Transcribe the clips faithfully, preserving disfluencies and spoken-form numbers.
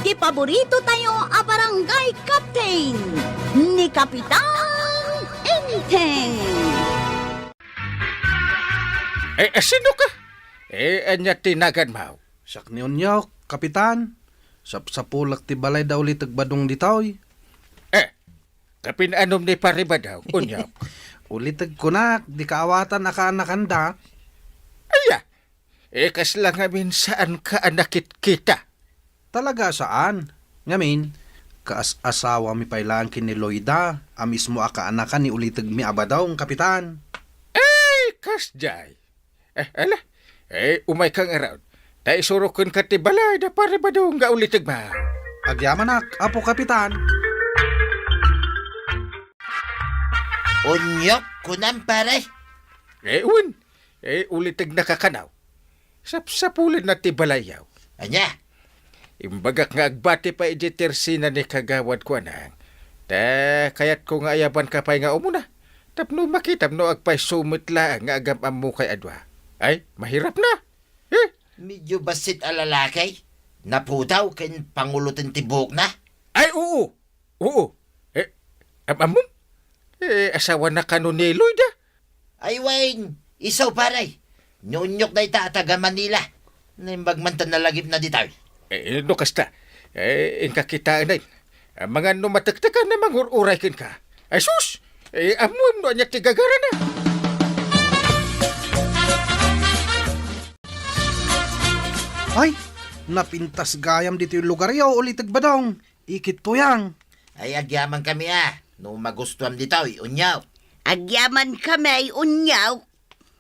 ti paborito tayo a barangay captain, ni Kapitan Enteng. Eh, eh, sino ka? Eh, ania ti naganmo? Siak ni Unyok, Kapitan. Sapsapulak ti balay da Uliteg Badong ditoy. Eh, kapin-anom ni Pare Badong, Unyok? Uliteg kunak, di kaawatan a kaanakandak. Aya, eh, kasla ngamin saanka a nakitkita? Talaga saan. Ngamin, kaas-asawami pay laeng ken ni Loida, a mismo a kaanakan ni Ulitegmi a Badong, Kapitan. Ay, kasjay. Eh, ala. Eh, umayka ngarud. Ta isurokenka ti balay da Pare Badong nga ulitegmi. Agyamanak, Apo Kapitan. Unyok, kunam, pare. Eh, wen. Eh, ulitegna kakanaw. Sapsapulenna ti balayyo. Ania? Imbagak nga agbati pay idiay tersina ni Kagawad Kuanang. Ta kayatko nga ayabanka pay nga umuna. Tapno makitam no agpayso met laeng nga agam-ammokay a dua. Ay, mahirap na. Eh? Medyo bassit a lalaki. Napudaw ken panguloten ti buokna. Ay, oo. Oo. Eh, am-, ammom? Eh, asawana kano ni Loida? Ay, wen, isu, pare. Ni Unyok dayta a taga Manila. Naimbag man ta nalagipna ditoy. Eh, no kasta, eh, inka kitaen ay. Amangan no matektekan a mangur-uray kenka. Ay, sus! Eh, ammom no ania ti gagarana. Ay, napintas gayam ditoy lugaryo, Uliteg Badong. Ikit, Tuyang. Ay, agyamankami a, no magustuam ditoy, Unyok. Agyamankami, Unyok.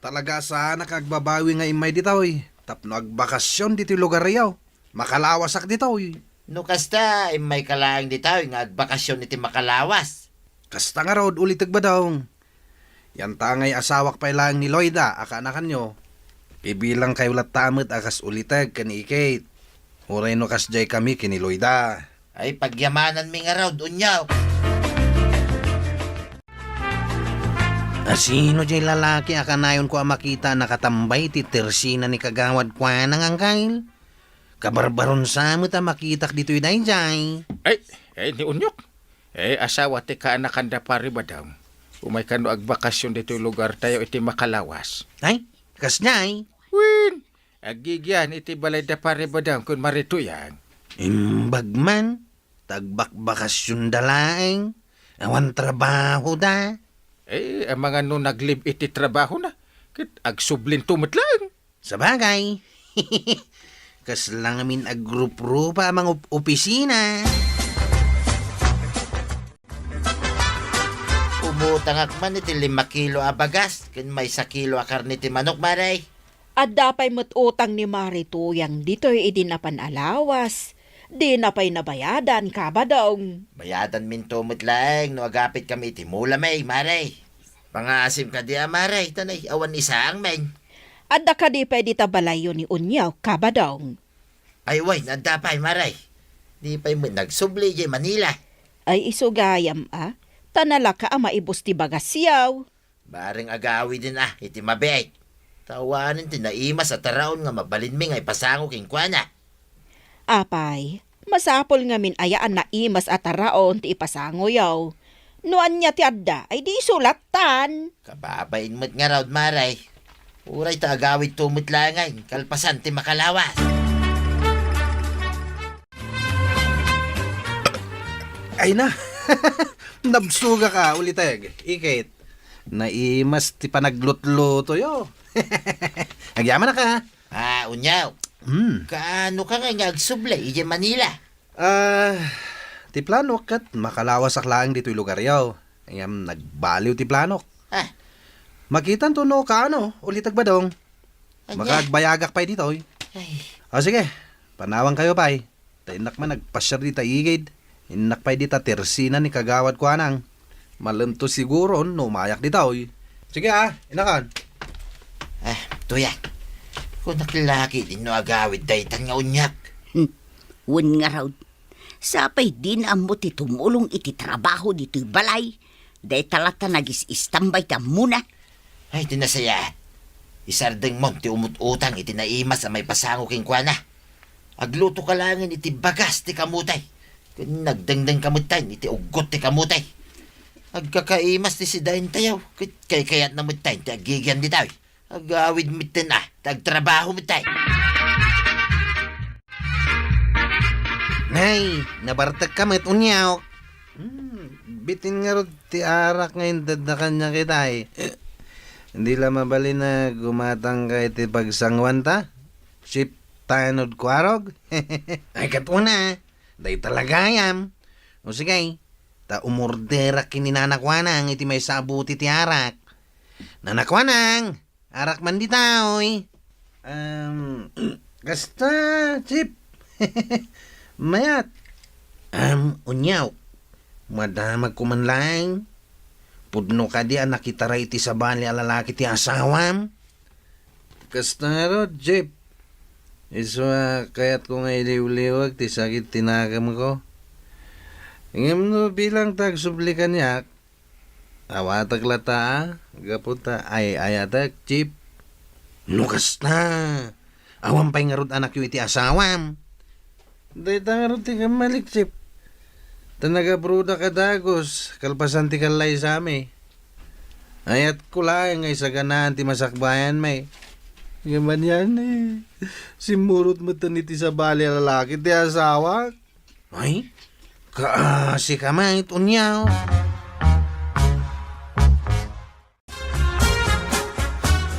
Talaga saanak a agbabawi nga immay ditoy, tapno agbakasyon ditoy lugaryo. Makalawasak ditoy. No kasta, immayka laeng ditoy nga agbakasyon iti makalawas. Kasta ngarud, Uliteg Badong. Yantangay asawak pay laeng ni Loida a kaanakanyo. Ibilangkayo latta met a kas Uliteg ken Ikit. Uray no kasdiay kami ken ni Loida. Ay, pagyamananmi ngarud, Unyok. A sino jay lalaki a kanayonko a makita a nakatambay ti tersina ni Kagawad Kuanang, Angkel? Kabarbarun sa met a makitak ditoy daydiay. Ay, ay, ni Unyok. Eh, asawa ti kaanakan da Pare Badong. Umayka no agbakasyon ditoy lugartayo iti makalawas. Ay, kasdiay? Wen, aggigyan iti balay da Pare Badong ken Mari Tuyang. Imbag man, ta agbakbakasyon da laeng. Awan trabaho da. Eh, amangan no naglib iti trabaho na. Ket agsublinto met laeng. Sabagay, kasla ngamin agruprupa a mangup-opisina. Umutangak man iti lima kilo a bagas ken maysa kilo a karne ti manok, Mare. Adda pay met utang ni Mari Tuyang ditoy idi napan a lawas. Dina pay nabayadan, Kabadong. Bayadanminto met laeng no agapitkami iti mulami, Mare. Pangaasim kadi a, Mare, ta nay awan isaang men. Adda kadi pay dita balayyo ni Unyaw, Kabadong? Ay, wen, adda pay, Mare. Di pay met nagsubli idiay Manila. Ay, isu gayam a, ta nalaka a maibus ti bagasyaw. Bareng agawiden a iti mabiit. Ta awanen ti naimas a taraon nga mabalinmi nga ipasango kenkuana. Apay, masapul ngamin aya a naimas a taraon ti ipasangoyo. No ania ti adda, ay di isu lattan. Kababain met ngarud, Mare. Uray ta agawidto met laeng, kalpasan ti makalawas. Ay na, nabsugak a, Uliteg, Ikit. Naimas ti panaglutlutoyo. Agyamanak a. Ah, Unyaw. Hmm. Kaano ka nga nga agsubli idiay Manila? Ah, ti planok ket makalawasak laeng ditoy lugaryo. Ngem nagbaliw ti planok. Ah. Makitanto no kaano, Uliteg Badong. Ania? Makaagbayagak pay ditoy. Ay. O sige, panawankayo pay. Ta innak man agpasiar dita igid. Innak pay dita tersina ni Kagawad Kuanang. Malem to siguron no umayak ditoy. Sige a, innakan. Ah, Tuyang. Kunak lagi din no agawid daytan nga unyak. Hmm. Wen ngarud, sapay din ammo ti tumulong iti trabaho ditoy balay. Dayta latta nagis-istambay ti ammona. Ay, ti nasayaat. Isardengmon ti umut-utang iti naimas a maipasango kenkuana. Aglutoka laengen iti bagas ti kamote. Ken nagdengdengka metten iti uggot ti kamote. Agkakaimas ti sidaentayo, ket kaykayatna metten ti agigian ditoy. Agawid metten a, ta agtrabaho metten. Nay, nabartekka met, Unyok. Hmm, bitin ngarud ti arak nga intedna kaniak itay. Di la mabalin a gumatangka iti pagsanguanta, Chief Tanod Kuarog? Ay, ket una, dayta la gayam. O sige, ta umorderak ken ni Nana Kuanang iti maysa a bote ti arak. Nana Kuanang! Arak man ditoy. Em, kasta, Chief. Mayat. Em, Unyok, madamagko man laeng. Pudno kadi a nakitaray iti sabali a lalaki ti asawam? Kasta ngarud, Chief. Isu a kayatko nga iliwliwag ti sakit ti nakemko. Ngem no bilang ta agsubli kaniak, awatek latta a, gapu ta ay-ayatek, Chief. No kasta, awan pay ngarud anakyo iti asawam? Dayta ngarud ti kammalik, Chief. Ta nagabrodak a dagus, kalpasan ti kallaysami. Ayatko laeng nga isaganaan ti masakbayanmi. Ngem anian, eh, simmurot metten iti sabali a lalaki ti asawak. Ay, kaasi ka met, Unyok.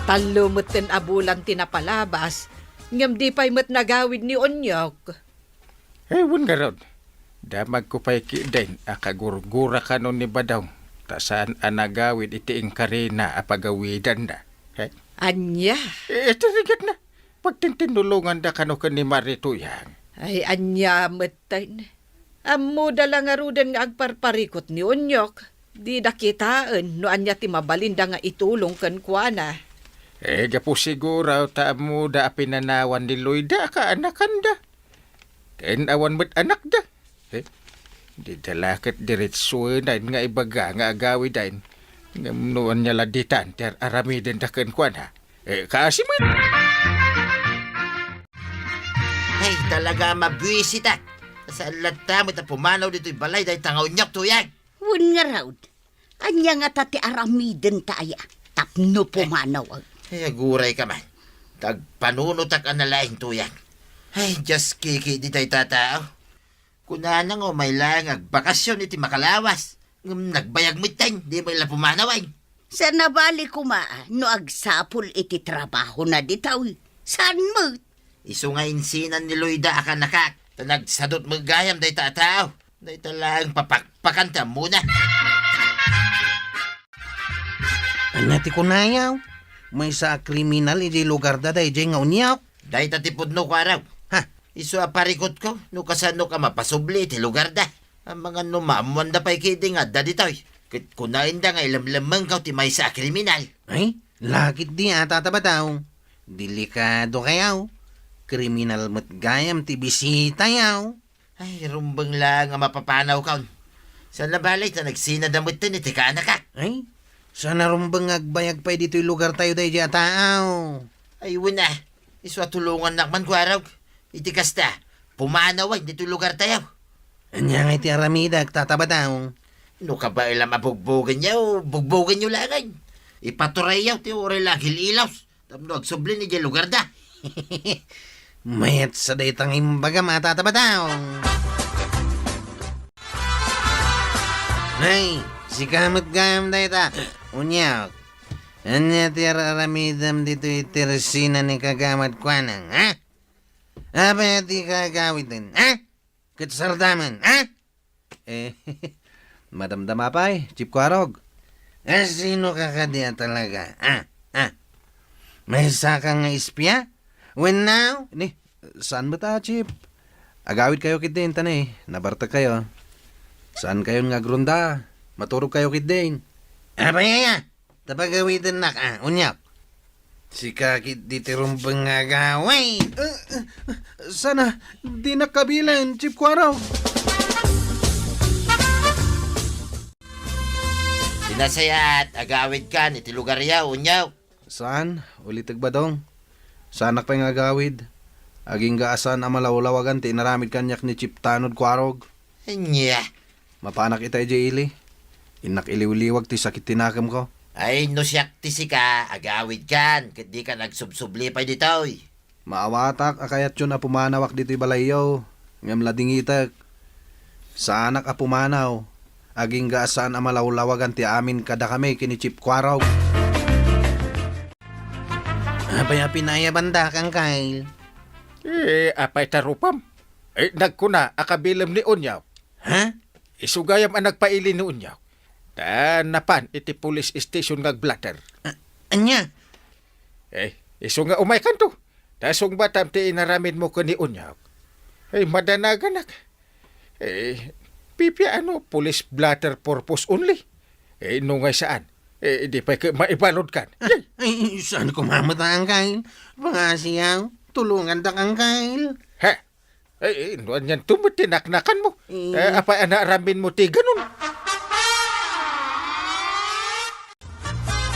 Tallo metten a bulan ti napalabas, ngem di pay met nagawid ni Unyok. Eh, wen ngarud, damagko pay ketdin a kagurgura kano ni Badong, ta saan a nagawid iti inkarina a pagawidanda. Eh? Ania? Eh, iti rigatna. Pagtintinnulonganda kano ken ni Mari Tuyang. Ay, ania metten? Ammoda la ngaruden nga agparparikut ni Unyok. Dida kitaen no ania ti mabalinda nga itulong kenkuana. Eh, gapu siguro ta ammoda a pinanawan ni Loida a kaanakanda. Ken awan met anakda. Eh, dida la ket diretsoen nga ibaga nga agawiden. Ngem no ania la ditan ti ar-aramidenda kenkuana. Eh, kaasi met. Ay, talaga a mabuisitak. Saan latta met a pumanaw ditoy balay dayta nga Unyok, Tuyang. Wen ngarud, ania ngata ti aramidenta aya tapno pumanaw? Ay, agurayka man. Ta agpanunotak a nalaing, Tuyang. Ay, dias kiki ditoy tattao. Kunana nga umay laeng agbakasyon iti makalawas, ngem nagbayag metten, di met la pumanaw, ay. Saan a bali koma no agsapul iti trabahona ditoy. Saan met? Isu nga insinan ni Loida a kaanakak, ta nagsadut met gayam dayta a tao. Dayta laeng papakpakan ti ammona. Ania ti kunayo? Maysa a kriminal idiay lugarda daydiay nga Unyok. Dayta ti pudno, Kuarog. Ha? Isu a parikutko, no kasano ka mapasubli iti lugarda. Amangan no maammoanda pay ketdi nga adda ditoy. Ket kunaenda nga ilemlemmengko ti maysa a kriminal. Ay, lakit di a, Tata Badong. Delikadokayo. Kriminal met gayam ti bisitayo. Ay, rumbeng laeng a mapapanawkon. Saan a bali ta nagsinada metten iti kaanakak. Ay, saan a rumbeng nga agbayag pay ditoy lugartayo daydiay a tao. Ay, wen a. Isu a tulongannak man, Kuarog. Iti kasta, pumanaw ditoy lugartayo. Ania ngay ti aramidek, Tata Badong? No kabaelam a bugbogenyo, bugbogenyo laengen. Ipaturayyo ti uray la agil-ilos tapno agsubli idiay lugarda. Mayat sa dayta nga imbagam a, Tata Badong. Nay, sika met gayam dayta. Unyok, ania ti ar-aramidem ditoy tersina ni Kagawad Kuanang, ha? Apay ti kagawiden, ha? Ket sardamen, ha? Eh, madamdama pay, Chief Kuarog. Eh, sino ka kadi a talaga? Ah, ah. Maysa ka nga espia? Wen now? Ni, saan met a, Chief? Agawid kayo ketdin, ta ni, nabartek kayo. Saan kayon nga agronda? Maturog kayo ketdin. Apay aya? Ta pagawidennak, ah, Unyok. Sika ketdi ti rumbeng nga agawid. Eh, eh, sana, dinak kabilen, Chief Kuarog. Ti nasayaat, agawidkan iti lugaryo, Unyok. Saan? Ulitek, Badong. Saanak pay nga agawid. Agingga a saan a malawlawagan ti inaramid kaniak ni Chief Tanod Kuarog. Ania? Mapanak ita idiay ili. Innak iliwliwag ti sakit ti nakemko. Ay, no siak ti sika, agawidkan, ket dikan agsubsubli pay ditoy. Maawatak a kayatyon a pumanawak ditoy balayyo, ngem ladingitek. Saanak a pumanaw, agingga a saan a malawlawagan ti amin kadakami ken ni Chief Kuarog. Apay a pinayabandak, Angkel? Eh, apay ta rupam? Eh, nagkuna a kabilem ni Unyok. Ha? Isu gayam a nagpaili ni Unyok. Ta napan iti police station nga agblatter. A-, ania? Eh, isu nga umaykanto. Ta sungbatam ti inaramidmo ken ni Unyok. Eh, madanaganak. Eh, pipiano police blotter purpose only? Eh, no ngay saan? Eh, di pay ket maibaludkan. Ah, ay, saan ko mamataang kain? Pangasiyaw, tulungandak, Angkel. He? Eh, eh, no anian to met ti naknakanmo? Eh. Eh, apay a naaramidmo ti ganun?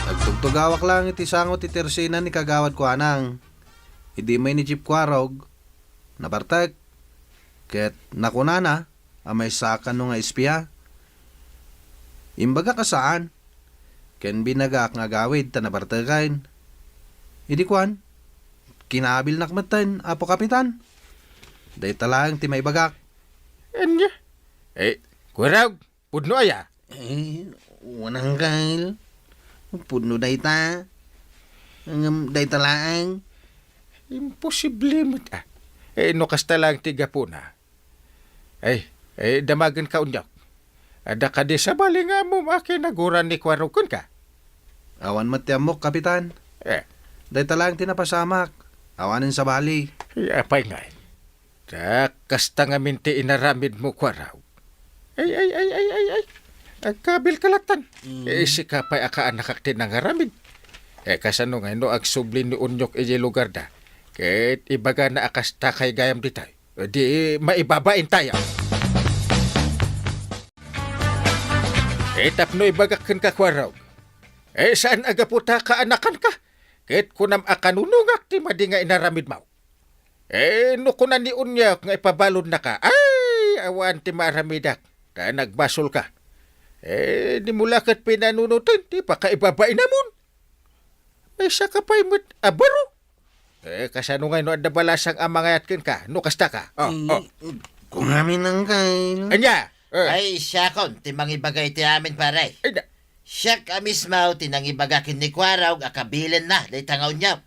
Agtugtugawak lang iti sango ti tersina ni Kagawad Kuanang. Idi may ni Jeep Kuarog, nabartek, ket nakunana a maysa a kano nga espia. Imbagak a saan, ken binagak nga agawid ta nabarteken. Idi kuan, kinabilnak metten, Apo Kapitan. Dayta laeng ti maibagak. Ania? Eh, Kuarog, pudno aya? Eh, wen, Angkel. Pudno dayta. Ngem dayta laeng. Imposible met, ah. Eh, no kasta laeng ti gapuna. Ay, eh, damagenka unyak. Adda kadi sabali nga ammom a kinaguran ni Kuarog kenka? Awan met ti ammok, Kapitan. Eh. Dayta laeng ti napasamak. Awanen sabali. Ay, apay ngay? Ta kasta ngamin ti inaramidmo, Kuarog. Ay, ay, ay, ay, ay, ay. Agkabilka lattan. Mm. Eh, sika pay a kaanakak ti nangaramid. Eh, kasano ngay no agsubli ni Unyok idiay lugarda? Ket ibagana a kasta kay gayam ditoy. Di maibabain tayo. Eh, tapno ibagak kenka, Kuarog. Eh, saan a gapu ta kaanakanka? Ket kunam a kanunongak ti madi nga inaramidmo. Eh, no kuna ni Unyok nga ipabaludnaka, ay, awan ti maaramidak, ta nagbasolka. Eh, dimo la ket pinanunoten ti pakaibabainamon. Maysaka pay met a baro. Eh, kasano ngay no adda balasang a mangayat kenka, no kasta ka? Oh, mm, oh. Kungamin, Angkel. Ania? Eh. Ay, siakon ti mangibaga iti amin, pare. Ay, na- Siak a mismo ti nangibaga ken ni Kuarog a kabilenna dayta nga Unyok.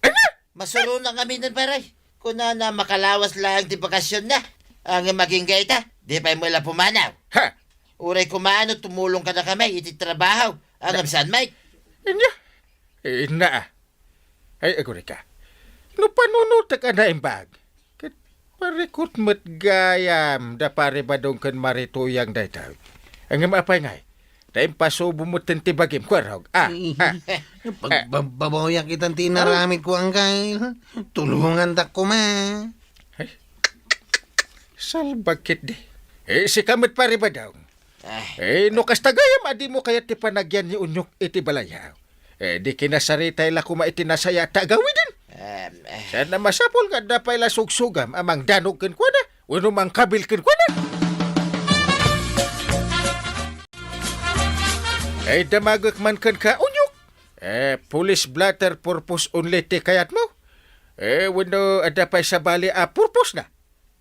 Ania? Masuronak ngaminen, pare. Kunana, makalawas laeng ti bakasionna. Ngem agingga ita, di pay met la pumanaw. Ha? Uray koma no tumulong kadakami iti trabaho. Ngem saan met? Ania? Inna, ah. Ay, agurayka. No panunotek a naimbag, ket parikut met gayam da Pare Badong ken Mari Tuyang daytoy. Ngem apay ngay? Ta impasubo metten ti bagim, Kuarog. Ah, ah. Pagbababayak itan ti inaramidko, Angkel. Tulongandak koma. Ay, salbag ketdi. Eh, sika met, Pare Badong. Ah. Eh, no kasta gayam a dimo kayat ti panagyan ni Unyok iti balayyo. Eh, di kinasaritay la koma iti nasayaat a gawiden. Em, eh. Saan a masapul nga adda pay la sugsugam a mangdanog kenkuana wenno mangkabil kenkuana? Eh, damagek man kenka, Unyok. Eh, police blotter purpose only ti kayatmo? Eh, wenno adda pay sabali a purpose na?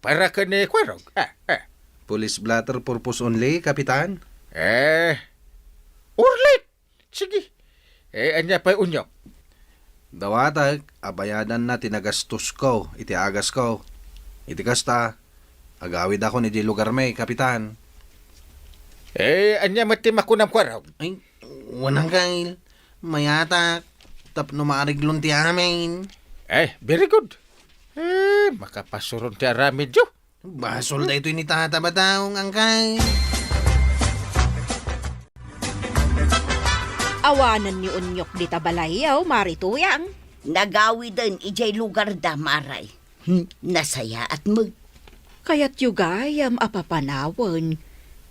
Para ken ni Kuarog. Ah, ah. Police blotter purpose only, Kapitan? Eh, urlit! Sige. Eh, ania pay, Unyok? Dawatek a bayadanna ti nagastosko iti agasko. Iti kasta, agawidakon idiay lugarmi, Kapitan. Eh, ania met ti makunam, Kuarog? Ay, wen, Angkel. Mayatak tapno maareglon ti amin. Eh, very good. Eh, makapasuron ti aramidyo. Basol daytoy ni Tata Badong, Angkel. Awanen ni Unyok dita balayyo, Mari Tuyang. Nagawiden idiay lugarda, Mari. Hmm, nasayaat met. Kayatyo gayam a papanawen,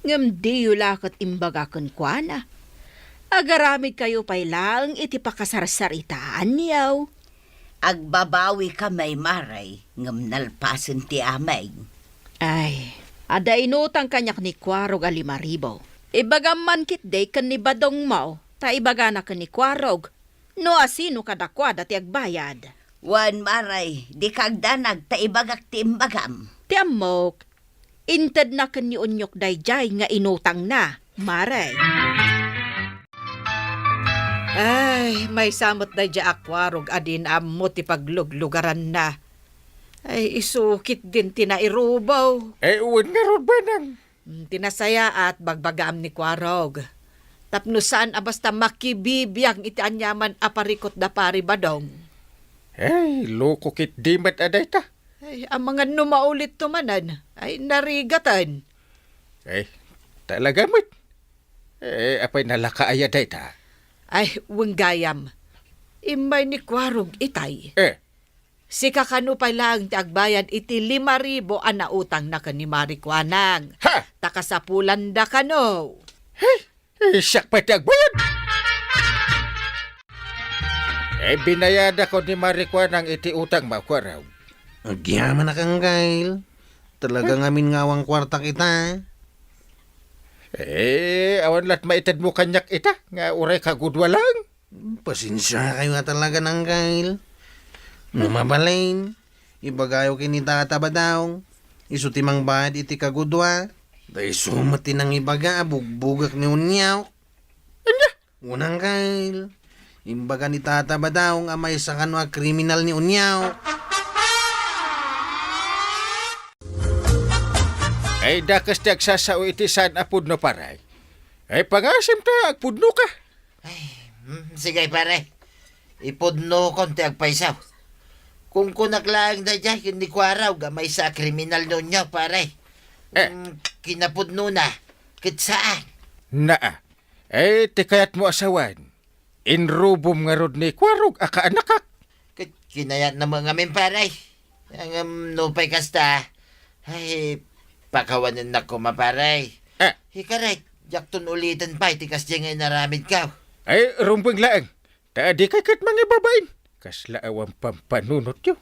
ngem diyo la ket imbaga kenkuana. Agaramidkayo pay laeng iti pakasarsaritaanyo. Agbabawika may, Mare, ngem nalpasen ti ameng. Ay, adda inutang kaniak ni Kuarog a lima ribu. Ibagam man ketdi ken ni Badongmo, ta ibagana ken ni Kuarog no asino kadakuada ti agbayad. Wen, Mare, dika agdanag ta ibagak ti imbagam. Ti ammok, intedna ken ni Onyok daydiay nga inutangna, Mare. Ay, maysa met daydiay a Kuarog a dina ammo ti pagluglugaranna. Ay, isu ketdin ti nairubo. Ay, wen ngarud, Manang. Mm, ti nasayaat, bagbagaam ni Kuarog. Tapno saan a basta makibibiag iti aniaman a parikut da Pari Badong. Ay, loko ketdi met a dayta. Ay, amangan no maulitto manen. Ay, narigaten. Ay, talaga met. Eh, apay nalaka aya dayta? Ay, wen gayam. Immay ni Kuarog itay. Eh. Sika kano pay laeng ti agbayad iti lima ribu a nautangna ken ni Mari Kuanang. Ha! Ta kasapulanda kano. Hey! Eh, siak pay ti agbayad! Eh, binayadakon ni Mari Kuanang iti utangmo, Kuarog. Agyamanak, Anggail. Talaga ngamin nga awan kuartak ita. Eh, awan lat maitedmo kaniak ita, nga uray kagudua laeng. Pasensiakayo a talaga, Anggail. No mabalin, ibagayo ken ni Tata Badong, isu ti mangbayad iti kagudua. Ta isu met ti nangibaga a bugbugak ni Unyok. Ania? Wen, Anggail. Imbaga ni Tata Badong a maysa kano a kriminal ni Unyok. Ay, dakes ti agsasao iti saan a pudno, pare. Ay, pangasim ta agpudnoka. Ay, mm, sige, pare. Ipudnokon ti agpayso. Kunkunak laeng daydiay ken ni Kuarog a maysa a kriminal ni Unyok, pare. Eh. Mm, kinapudnona, ket saan. Naa. Eh, ti kayatmo a sawen, inrubom ngarud ni Kuarog a kaanakak. Ket kinayatna met ngamin, pare. Ngem nupay kasta, ay, pakawanennak koma, pare. Eh. Ikaret, diakton uliten pay ti kasdiay nga inaramidko. Ay, rumbeng laeng. Ta dikay ket mangibabain. Kasla awan pampanunotyo.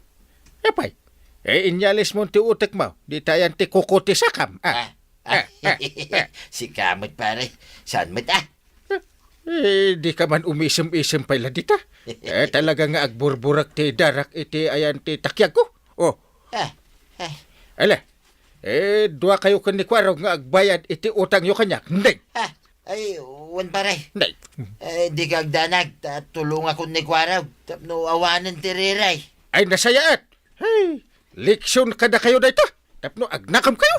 Apay, eh, inyalismon ti utekmo, dita ayan ti kukutisakam. Ah, ah, ah, ah, ah. Sika met, pare. Saan met, ah? Eh, dika man umisem-isem pay la dita. Eh, talaga nga agburburek ti darak iti ayan ti takiagko. Oh. Ah, ah. Ala, eh, duakayo ken ni Kuarog nga agbayad iti utangyo kaniak. Ndeng. Ah, ay, wen, pare. Ndeng. Eh, dika agdanag, ta tulongakon ni Kuarog tapno awanen ti riray. Ay, nasayaat. Hey, leksion kadakayo dayta, tapno agnakamkayo.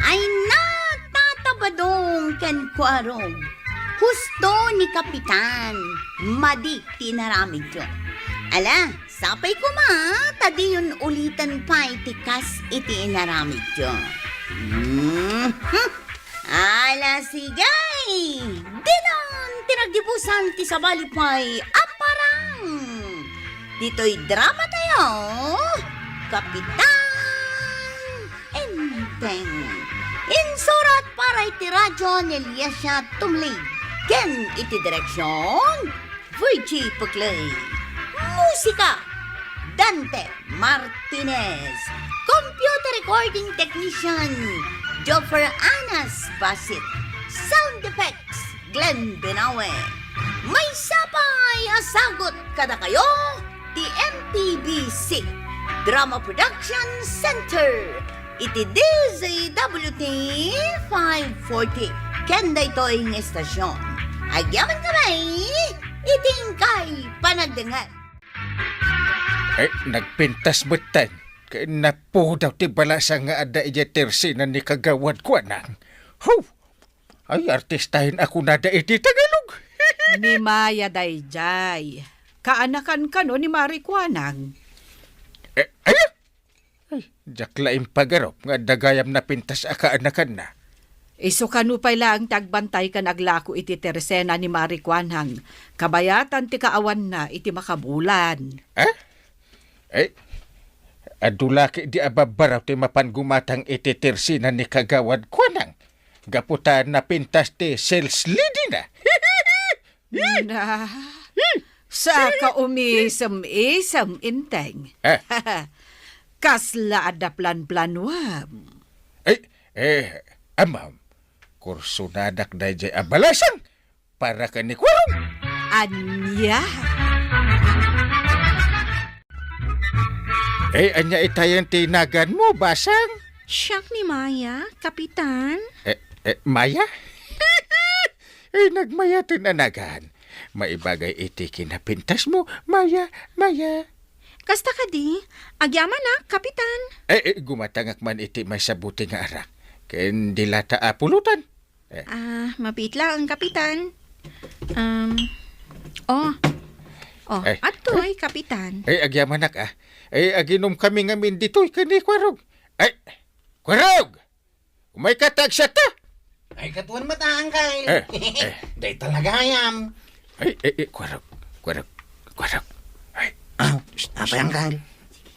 Ay na, Tata Badong ken Kuarog. Husto ni Kapitan. Madi ti inaramidyo. Ala, sapay koma, ta diyon uliten pay ti kas iti inaramidyo. Mhm. Ala, sige! Dinon ti nagdibusan ti sabali pay a parang. Ditoy drama tayo, Kapitan Enteng. Insurat para iti radyo ni Eliasia Tumlig. Ken iti direksyon, Virgie Puclay. Musika, Dante Martinez. Computer recording technician, Joffer Anas Basit. Sound effects, Glenn Benawe. Maysa pay a sagut kadakayo ti M P B C Drama Production Center iti D Z W T five forty ken daytoy nga istasyon. Agyamankami iti inkay panagdengngeg. Eh, nagpintas metten ken napudaw ti balasa nga adda idiay tersena ni Kagawad Kuanang. Ho! Ay, artistahen a kunada iti Tagalog. Ni Maya daydiay. Kaanakan kano ni Mari Kuanang? Eh, ay! Ay, diak la impagarup nga adda gayam napintas a kaanakanna. Isu kano pay laeng ti agbantay ken aglako iti tersena ni Mari Kuanang, kabayatan ti kaawanna iti makabulan. Eh? Eh, adu la ketdi a babbaraw ti mapan gumatang iti tersena ni Kagawad Kuanang, gapu ta napintas ti sales lady-na. Na, saka umisem-isem, Enteng. Eh. Kasla adda planplanuam? Eh, eh, amam, kursunadak dayjay a balasang para ken ni Kuarog. Ania? Eh, ania itayen ti naganmo, Basang? Siak ni Maya, Kapitan. Eh, eh, Maya? Eh, nagmayaten a nagan. Maibagay iti kinapintasmo, Maya, Maya. Kasta kadi, agyamanak, Kapitan. Eh, eh, gumatangak man iti maysa buti nga arak. Ken dilata a pulutan. Eh. Ah, mabiit laeng, Kapitan. Um, oh. Oh, eh, adtoy, eh, Kapitan. Eh, agyamanak, ah. Eh, aginom kami ngamin ditoy ken ni Kuarog. Eh, Kuarog! Umayka ta agsiatta! Ay, katuan met, Angkel. Eh, eh. Dayta la gayam. Ay, eh, eh, Kuarog, Kuarog, Kuarog. Ay. Ah, apay, Angkel?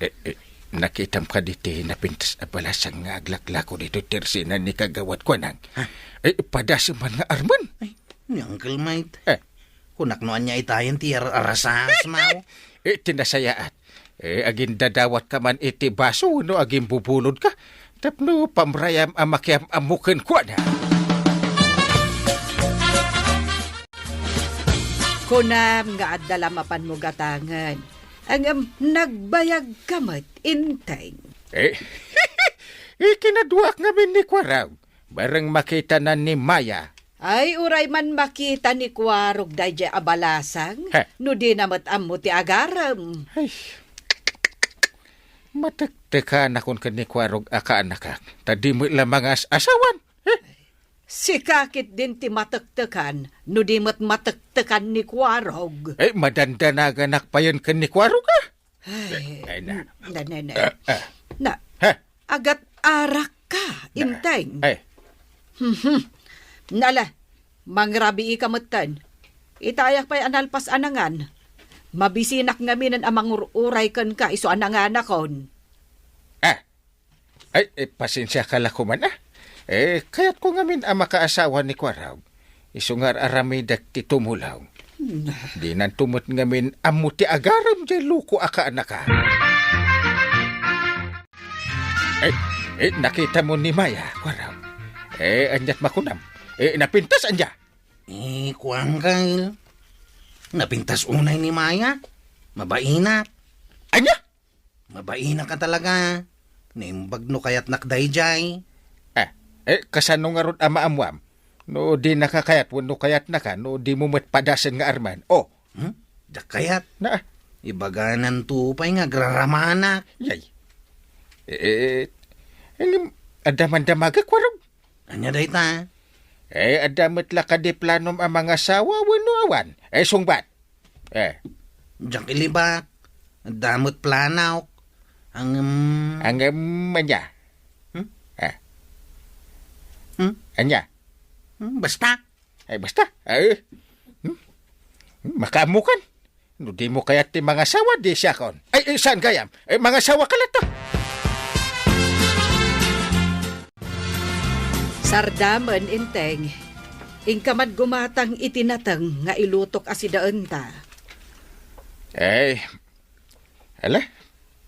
Eh, eh, nakitam kadi ti napintas a balasang nga aglaklako ditoy tersina ni Kagawad Kuanang? Ha? Eh, padasem man nga armen. Ay, ni Uncle Mike. Eh. Kunak no ania itayen ti ar-, arasasmaw. Eh, ti nasayaat. Eh, agindadawatka man iti baso wenno agimbubulodka tapno pamrayam a makiam-ammo kenkuana. Kunam nga adda la mapanmo gatangen. Ngem nagbayagka met, Enteng. Eh, ikinaduak ngamin ni Kuarog. Bareng makitana ni Maya. Ay, uray man makita ni Kuarog dayjay a balasang, he, no dina met ammo ti agarem. Ay, matektekanakon ken ni Kuarog a kaanakak, ta di met la mangas-asawan. He? Sika ketdin ti matektekan, no di met matektekan ni Kuarog. Eh, madandanaganak payen ken ni Kuarog, ah? Ay, ay, na. Na, na, na. Ah, ah. Na, ha? Agat-arakka, na, Enteng. Ay. Mhm. Nala, mangrabiika metten. Itayak pay a nalpas a nangan. Mabisinak ngaminen a mangur-uray kenka isu a nanganakon. Ah. Ay, eh, pasensiaka la koman, ah. Eh, kayatko ngamin a makaasawa ni Kuarog. Isu nga ar-aramidek ti tumulong. Hmm. Dinanto met ngamin ammo ti agarem jay loko a kaanaka. Eh, eh, nakitamo ni Maya, Kuarog. Eh, aniat makunam? Eh, napintas ania? Eh, kuan, Kyle. Napintas unay ni Maya. Mabainak. Ania? Mabainak a talaga. Naimbag no kayatnak dayjay. Ah, eh, kasano ngarud a maammuam? No dinaka kayat wenno kayatnaka, no dimo met padasen nga armen. Oh. Hmm? Diak kayat. Na. Ibagananto pay nga agraramanak. Yay. Eh, eh, eh, adda man damagek, Kuarog? Ania dayta? Eh, adda met la kadi planom a mangasawa wenno awan? Eh, sungbat. Eh. Diak ilibak. Adda met planok. Ang, em, Ang, em, ania? Hmm? Eh. Hmm? Ania? Hmm, basta. Eh, basta. Eh. Hmm? Hmm, makaammokan. No dimo kayat ti mangasawa, di siakon. Ay, eh, saan gayam? Eh, mangasawaka latta. Sardamem, Enteng. Inka man gumatang iti nateng nga ilutok a sidaenta. Eh, ala,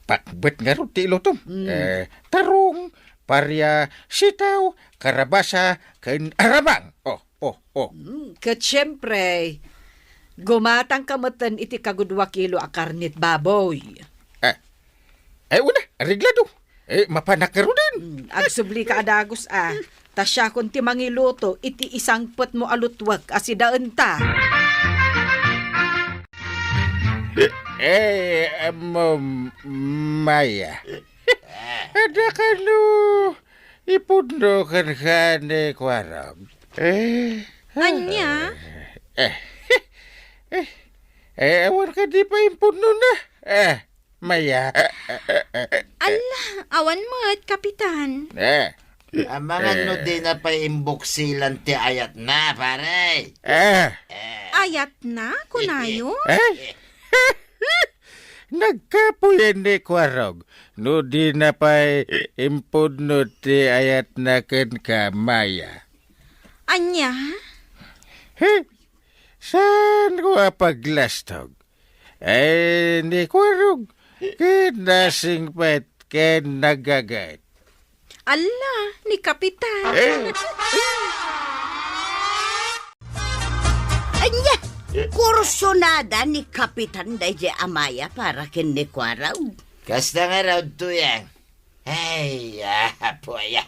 pakbet ngarud ti ilutom. Mm. Eh, tarong, paria, sitaw, karabasa, ken aramang. Oh, oh, oh. Mm, ket siempre, gumatangka metten iti kagudua kilo a karnet baboy. Eh, eh, una, areglado. Eh, mapanak ngaruden. Mm, agsublika a dagus a. Ta siakon ti mangiluto iti isangpetmo a lutwek a sidaenta. Eh, em, Maya. Adda kano ipudno kenka ni Kuarog? Eh, Ania? Eh, eh, eh, awan kadi pay impudnona? Eh, Maya. Ala, awan met, Kapitan. Eh. Amangan no dina pay imbuksilan ti ayatna, pare. Eh. Eh. Ayatna, kunayo? Eh? Nagkapuyen ni Kuarog no dina pay impudno ti ayatna kenka, Maya. Ania? Eh? Saanko a paglastog? Eh, ni Kuarog, ket nasingpet ken naggaget. Alla, ni Kapitan. Eh? Ania, kursunada ni Kapitan daydiay a Maya para ken ni Kuarog? Kasta ngarud, Tuyang. Ay, apo aya.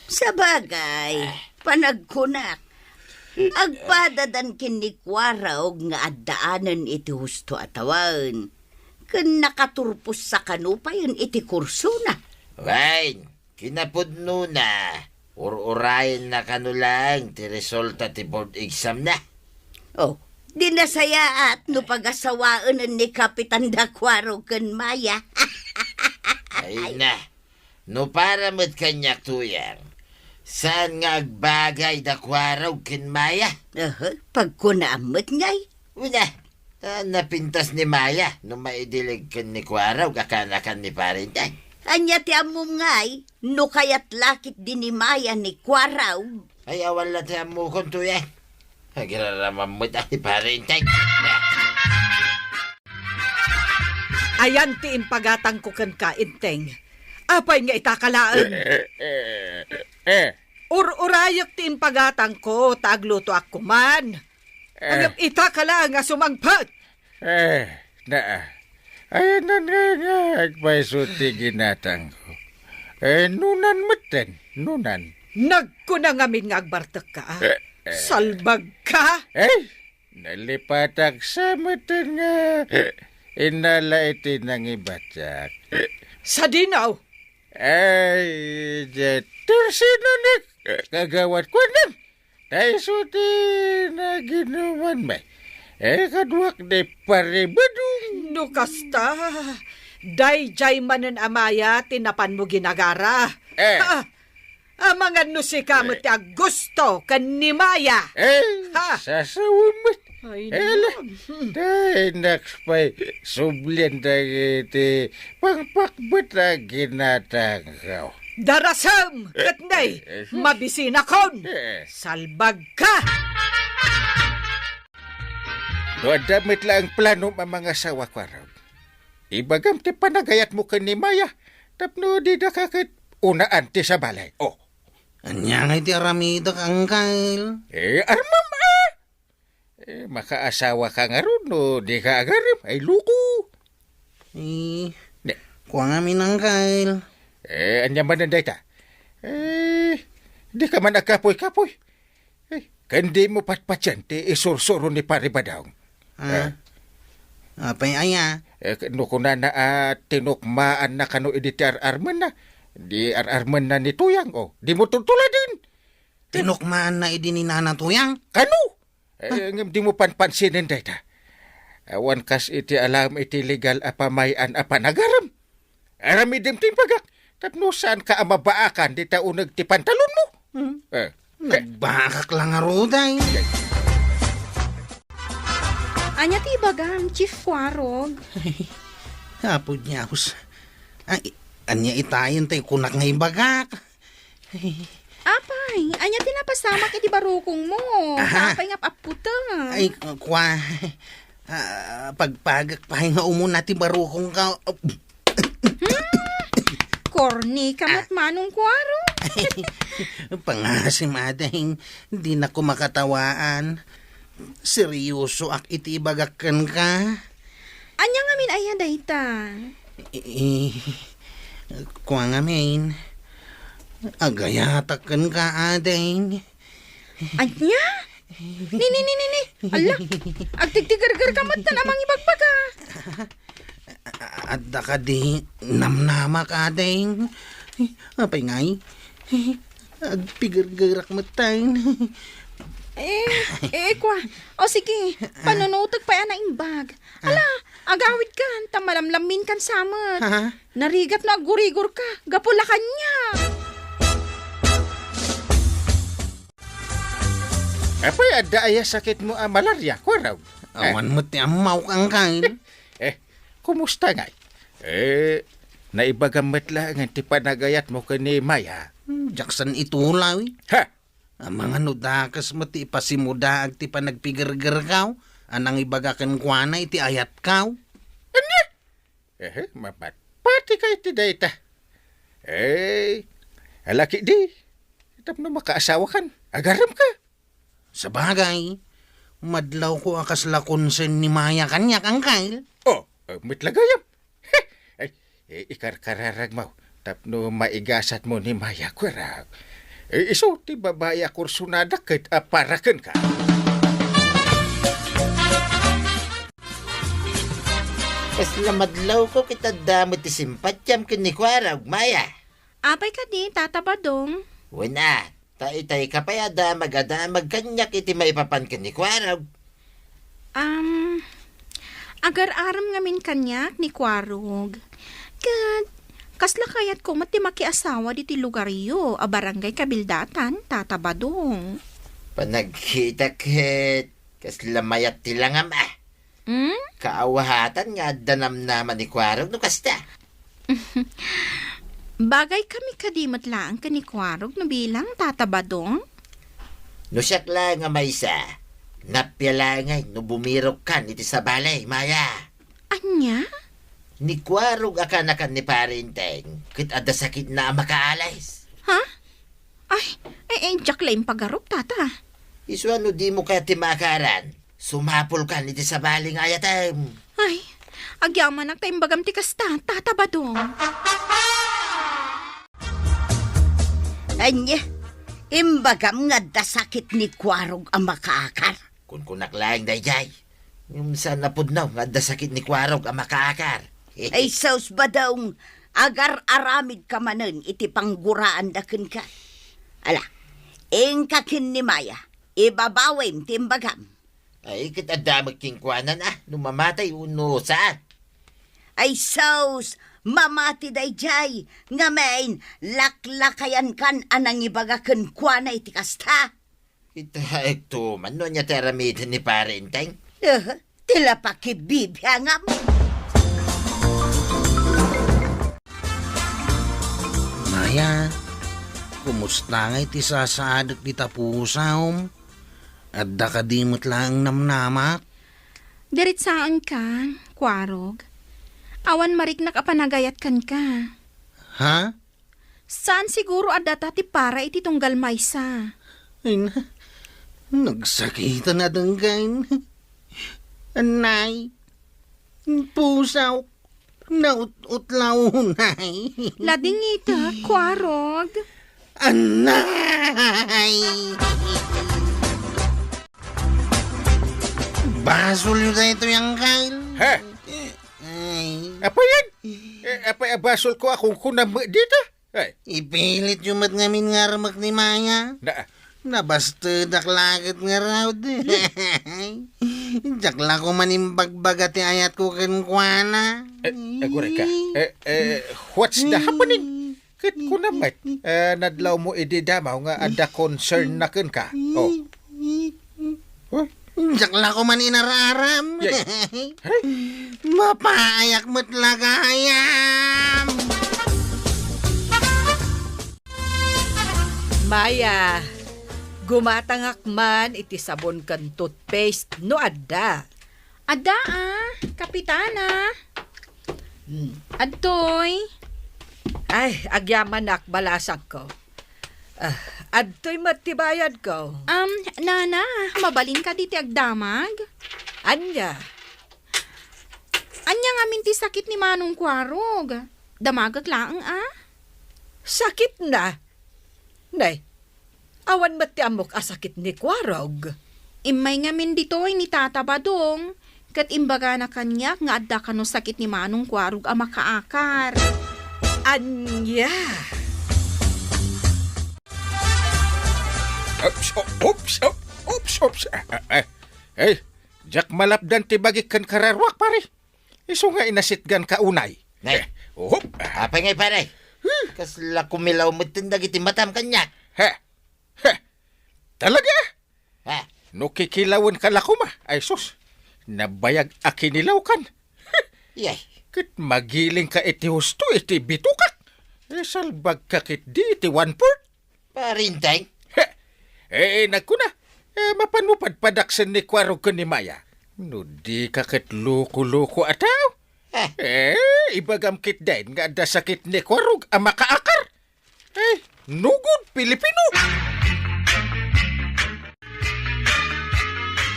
Sabagay, panagkunak, agpadadan ken ni Kuarog nga addaanen iti husto a tawen, ken nakaturpossa kano payen iti kursona. Wen, kinapudnona, ur-urayenna kano laeng ti resulta ti board exam na. Oh, di nasayaat no pagasawaenen ni Kapitan da Kuarog ken Maya. Ay na, no para met kaniak, Tuyang, saan nga agbagay da Kuarog ken Maya? Aha, pagkunaam met ngay. Una, ta napintas ni Maya no maidilig ken ni Kuarog a kanakan ni Pare Inteng. Ania ti ammom ngay? No kayat la ketdi ni Maya ni Kuarog. Ay, awan la ti ammokon, Tuyang. Agiraramam met a ni Pare Inteng. Ayan ti impagatangko kenka, Inteng. Apay nga itaka laeng? Eh, eh, eh, eh. Ur-urayek ti impagatangko, ta aglutoak koman. Eh. Ngem itaka laeng a sumangpet. Eh, naa. Ayanna nga, nga agpayso ti ginatangko. Eh, nunan metten, nunan. Nagkuna ngamin nga agbartekka, a? Eh, eh. Salbagka? Eh, nalipatak sa metten nga inala iti nangibatak. Sadino? Ay, diay tersino ni kagawad kuanem. Ta isu ti naginuman, may. Eh, kaduak ni Pare Badong. No kasta, daydiay manen a Maya ti napanmo ginagara. Eh. Ah, amangan no sika met ti aggusto ken ni Maya. Eh, ha? Sasawen met. Ay, ala, no. Tay, naks pay, sublian dagiti pangpakbet a ginatangko. Darasem, ket nay, eh, eh, sus. Mabisinakon. Eh. Salbagka! No adda met laeng planom a mangasawa, Kuarog, ibagam ti panagayatmo ken ni Maya, tapno didaka ket unaan ti sabali. Oh. Ania ngay ti aramidek, Angkel? Eh, armem, a? Eh, makaasawaka ngarud no dika agarem, ay loko. Eh, ne. Kua ngamin, Angkel. Eh, ania manen dayta? Eh, dika man agkapuy-kapuy. Eh, ken dimo patpatien ti isursuro ni Pare Badong. Ah. Eh. Apay aya? Eh, no kunana a tinukmaanna kano idi ti ar-armenna, di ar-armenna ni Tuyang, o, dimo tultuladen. Tinukmaanna idi ni Nana Tuyang? Kano? Eh, ngem dimo panpansinen dayta. Awan kas iti alam iti legal a pamay-an a panagarem. Aramidem ti imbagak, tapno saanka a mabaakan dita uneg ti pantalonmo. Hmm. Eh. Nagbaakak la ngarud, ay. Ania ti ibagam, Chief Kuarog? Apo Dios. Ay, ania itayen tay kunak nga ibagak? Apay, ania ti napasamak iti barukongmo? Aha. Apay nga ap-apputem? Ay, kua, ah, pagpagek pay nga umuna ti barukongko. Hmm? Kornika met, ah, Manong Kuaro. Pangasim, ading, dinakon makatawaan. Seryosoak iti ibagak kenka. Ania ngamin aya dayta? I-, i-, kua ngamin, agayatak kenka, ading. Ania? Ni, ni, ni, ni, ni. Ala, agtigtigergerka met ta a mangibagbaga. A-, adda kadi namnamak, ading? Apay ngay? Agpigergerak met tayo. Eh, eh, kua. O sige, panunutek pay a naimbag. Ah. Ala, agawidkan, ta malamlaminkan sa met. Ha? Narigat no aggurigorka, gapu la kaniak. Apay, adda aya sakitmo a malaria, Kuarog? Awan met ti ammawk, Angkel. Eh, kumusta ngay? Eh, naibagam met laengen ti panagayatmo ken ni Maya. Hmm, diak san itulaw, eh. Ha? Amangan no dakes met ti ipasimudaag ti panagpigergerkaw a nangibaga kenkuana iti ayatkaw. Ania? Ehe, mapatpatika iti dayta. Eh, alaki di. Tapno makaasawakan, agaremka. Sabagay, madlawko a kasla concern ni Maya kaniak, Angkel. Oh, eh, met la gayam. Ay, eh, ikarkararagmo tapno maigasatmo ni Maya, kuarog. Eh, isu ti babai a kursunada ket a para kenka. Kasla madlawko ket adda met ti simpatiam ken ni kuarog, Maya. Apay kadi, Tata Badong? Wen a, ta itay ka pay a damag a damag kaniak iti maipapan ken ni kuarog. Am, agar-arem ngamin kaniak ni kuarog. Ket, kasla kayatko met ti makiasawa ditoy lugaryo a barangay Kabildatan, Tata Badong. Panagkita ket, kasla mayat ti langam, a. Hmm? Kaawahatan nga adda namnama ni kuarog no kasta. Bagay kami kadi met laeng ken ni kuarog no bilang, Tata Badong? No siak laeng a maysa, napialangay no bumirokkan iti sabali, Maya. Ania? Ni kuarog a kanakan ni Pare Enteng, ket adda sakitna a makaalis. Ha? Ay, eh, eh, diak la impagarup, Tata. Isu a no dimo kayat ti maakaran, sumapulkan iti sabali nga ayatem. Ay, agyamanak ta imbagam ti kasta, Tata Badong. Ania, imbagam nga adda sakit ni kuarog a makaakar? Kunkunak laeng daydiay. Ngem saan a pudno nga adda sakit ni kuarog a makaakar. Ay, sus, Badong, agar-aramidka manen iti pangguraanda kenka. Ala, inka ken ni Maya, ibabawem ti imbagam. Ay, ket adda met kenkuana, a, no mamatay wenno saan. Ay, sus, mamati daydiay, ngamin, laklakayankan a nangibaga kenkuana iti kasta. Ita, ekto man no ania ti aramiden ni Pare Enteng? Eh, ti la pakibibiangam. Maya, kumusta ngay ti sasaadek dita pusom? Adda kadi met laeng namnamak? Diritsaenka, kuarog. Awan mariknak a panagayat kenka. Ha? Saan siguro a data ti para iti tunggal maysa? Ay na, nagsakitan a denggen. Anay, pusok, naut-utlaw unay. Ladingita, kuarog. Anay! Basolyo daytoy, Angkel. Ha? Ay. Apay yan? Eh, apay a basolko a kunkunam dita? Ay. Ipilityo met ngamin nga armek ni Maya. Na. Nabastedak la ket ngarud. Diak la koma imbagbaga ti ayatko kenkuana. Eh, aguray ka. Eh, eh, what's the happening? Ket kuna met, eh, nadlawmo idi damaw nga adda concern na kenka. Oh. Huh? Diak la koma inararam. Yay. Hey. Mapaayak met la gayam. Maya, gumatangak man iti sabon ken toothpaste no adda. Adda, a, Kapitana. Hmm. Adtoy. Ay, agyamanak, balasangko. Ah, adtoy met ti bayadko. Um, Nana, mabalin kadi ti agdamag? Ania? Ania ngamin ti sakit ni Manong Kuarog? Damagek laeng, a? Sakitna? Nay, awan met ti ammok a sakit ni Kuarog. Immay ngamin ditoy ni Tata Badong, ket imbagana kaniak nga adda kano sakit ni Manong Kuarog a makaakar. Ania? Oops, o-, oops, o-, oops, oops. Ah, ah, ah. Eh, diak malapdan ti bagik ken kararuak, pare. Isu nga inasitganka unay. Nay. Eh, uhop. Apay ngay, pare? Hmm. Kasla kumilaw metten dagiti matam kaniak. He. He. Talaga? He. No kikilawenka la koma, ay sus, nabayag a kinilawkan. Yay. Ket magilingka iti husto iti bitokak. Isalbagka ketdi iti one-fourth. Pare Enteng? He, Eh, nagkuna, eh, mapanmo padpadaksen ni Kuarog ken ni Maya. No dika ket loko-loko a tao. Eh. Eh, ibagam ketdin nga adda sakit ni Kuarog a makaakar. Eh, nugod Pilipino.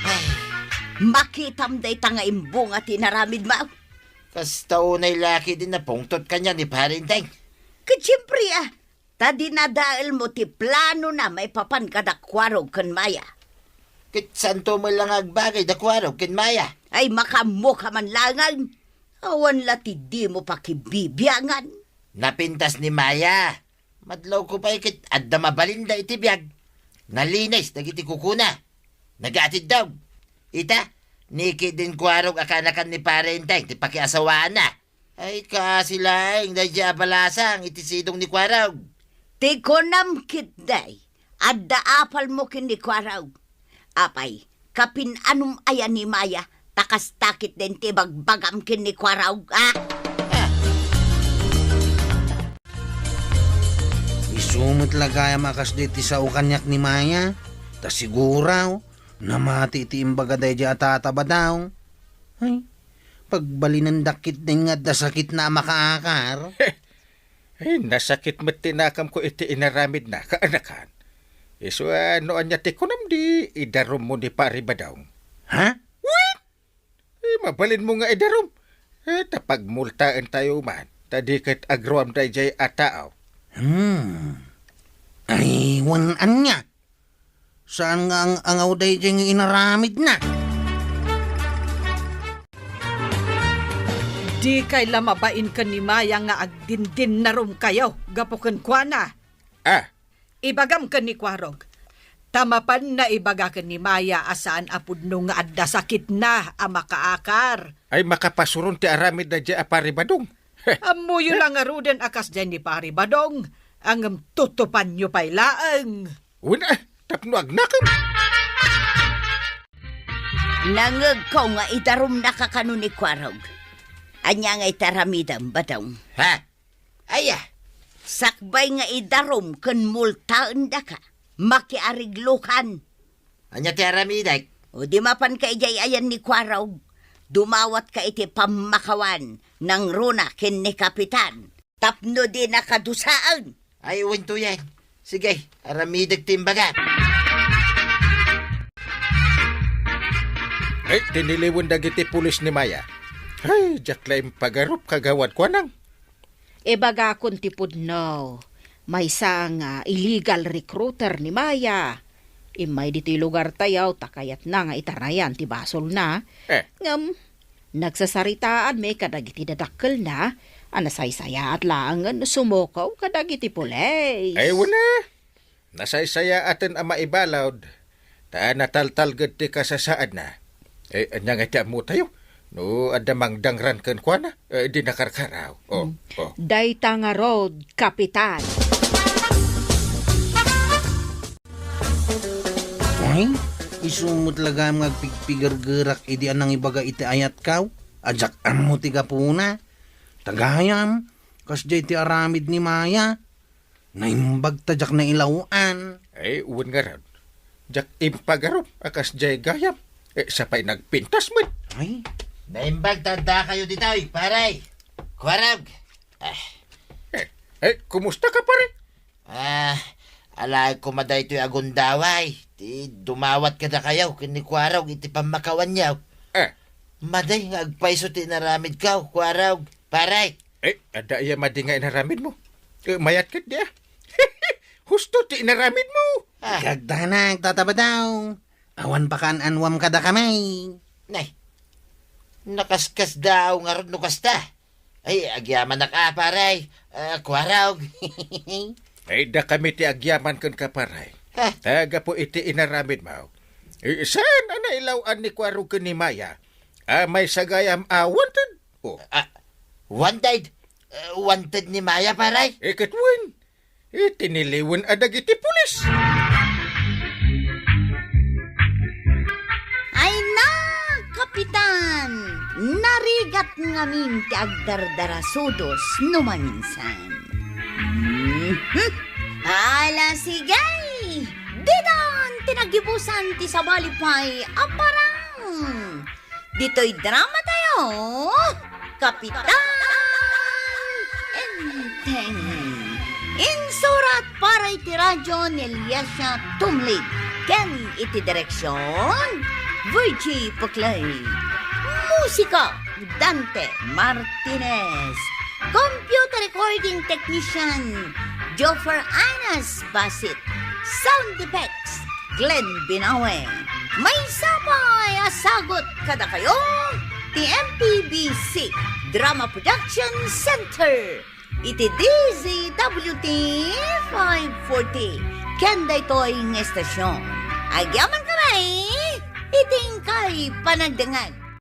Ay, makitam dayta nga imbunga ti inaramidmo. Kasta unay la ketdin napungtot kaniak ni Pare Enteng. Ket siempre, ah, ta dinadaelmo ti planona maipapan kada Kuarog ken Maya. Ket saanto met la nga agbagay da Kuarog ken Maya. Ay, makaammoka man laengen. Awan la ti dimo pakibibiangan. Napintas ni Maya. Madlawko pay ket adda mabalinda iti biag. Nalinis dagiti kukuna. Nagaatiddog. Ita, ni ketdin Kuarog a kaanakan ni Pare Enteng ti pakiasawaanna. Ay, kaasi laeng daydiay a balasang iti sidong ni Kuarog. Ti kunam ketdi, adda apalmo ken ni Kuarog. Apay, kapin-anom aya ni Maya, ta kasta ketdin ti ibagbagam ken ni Kuarog, a? Isu met la gayam a kasdi ti sao kaniak ni Maya, ta siguro, namati ti imbaga daydiay a tata Badaw. Ay, pagbalinendak ketdin nga adda sakitna a makaakar. Ay, nasakit met ti nakamko iti inaramidna, kaanakan. Isu a no ania ti kunam di idarummo ni Pare Badong. Ha? Wen! Eh, mabalinmo nga idarum. Eh, ta pagmultaentayo man, ta di ket agroam daydiay a tao. Hmm. Ay, wen ania? Saan nga ang-angaw daydiay nga inaramidna? Dikay la mabain ken ni Maya nga agdindinnarum kayo gapu kenkuana. Ah. Ibagam ken ni Kuarog, ta mapan naibaga ken ni Maya a saan a pudno nga adda sakitna a makaakar. Ay, makapasuron ti aramid daydiay a Pare Badong. Ammoyo la ngaruden a kasdiay ni Pare Badong, ngem tutupanyo pay laeng. Wen, ah, tapno agnakem. Nangngegko nga idarumnaka kano ni Kuarog. Ania nga iti aramidem, Badong? Ha? Aya? Sakbay nga idarum ken multaendaka, makiariglokan. Ania ti aramidek? O di mapanka idiay ayan ni Kuarog, dumawatka iti pammakawan nangruna ken ni Kapitan. Tapno dinaka dusaen. Ay, wen to yan. Sige, aramidek ti imbagak. Ay, tiniliwen dagiti pulis ni Maya. Ay, diak la impagarup, Kagawad Kuanang. Ibagakon ti pudno. Maysa nga illegal recruiter ni Maya. Immay ditoy lugartayo ta kayatna nga itarayan ti basolna. Eh. Ngem, nagsasaritaanmi kadagiti dadakkelna a nasaysayaat laengen no sumuko kadagiti pulis. Ay, wen a. Nasaysayaaten a maibalud, ta nataltalged ti kasasaadna. Eh, ania nga ti ammotayo? No adda mangdangran kenkuana, eh, di nakarkaraw. Oh, hmm. Oh. Dayta ngarud, Kapitan. Ay, isu met la gayam nga agpigpigergerak idi a nangibaga iti ayatko a diak ammo ti gapuna. Ta gayam, kasdiay ti aramid ni Maya. Naimbag ta diak nailaw-an. Ay, wen ngarud. Diak impagarup a kasdiay gayam. Eh, sa pay nagpintas met. Ay. Naimbag ta addakayo ditoy, pare. Kuarog. Ah. Eh, eh, kumusta ka, pare? Ah, alaek koma daytoy a gundaway. Ti dumawat kadakayo ken ni Kuarog iti pammakawanyo. Eh. Madi nga agpayso ti inaramidko, Kuarog. Pare. Eh, adda aya madi nga inaramidmo? Eh, mayat ketdi, ah. Husto ti inaramidmo. Ah. Kagdanag, Tata Badaw. Awan pakaan-anuam kadakami. Nay, nakaskasdaaw ngarud no kasta. Ay, agyamanak a, pare. Ah, Kuarog. Ay, dakami ti agyaman kenka, pare. Ha? Ta gapu iti inaramidmo. Eh, saan a nailaw-an ni Kuarog ken ni Maya? Ah, maysa gayam a wanted. Oh. Ah, wanted? Eh, wanted ni Maya, pare? Eh, ket wen. Eh, tiniliwen a dagiti pulis. Ay na, Kapitan! Narigat ngamin ti agdardarasudos no maminsan. Mhm. Ala, sige! Dita! ti nagibusan ti sabali pay a parang. Ditoy drama tayo, Kapitan Enteng. Insurat para iti radyo ni Eliasia Tumlid ken iti direksyon, Virgie Puclay. Musika, Dante Martinez. Computer recording technician, Joffer Anas Basit. Sound effects, Glenn Binawe. Maysa pay a sagut kadakayo ti M P B C Drama Production Center iti D Z W T five forty. Ken daytoy nga estasion, agyamankami iti inkay panagdengngeg.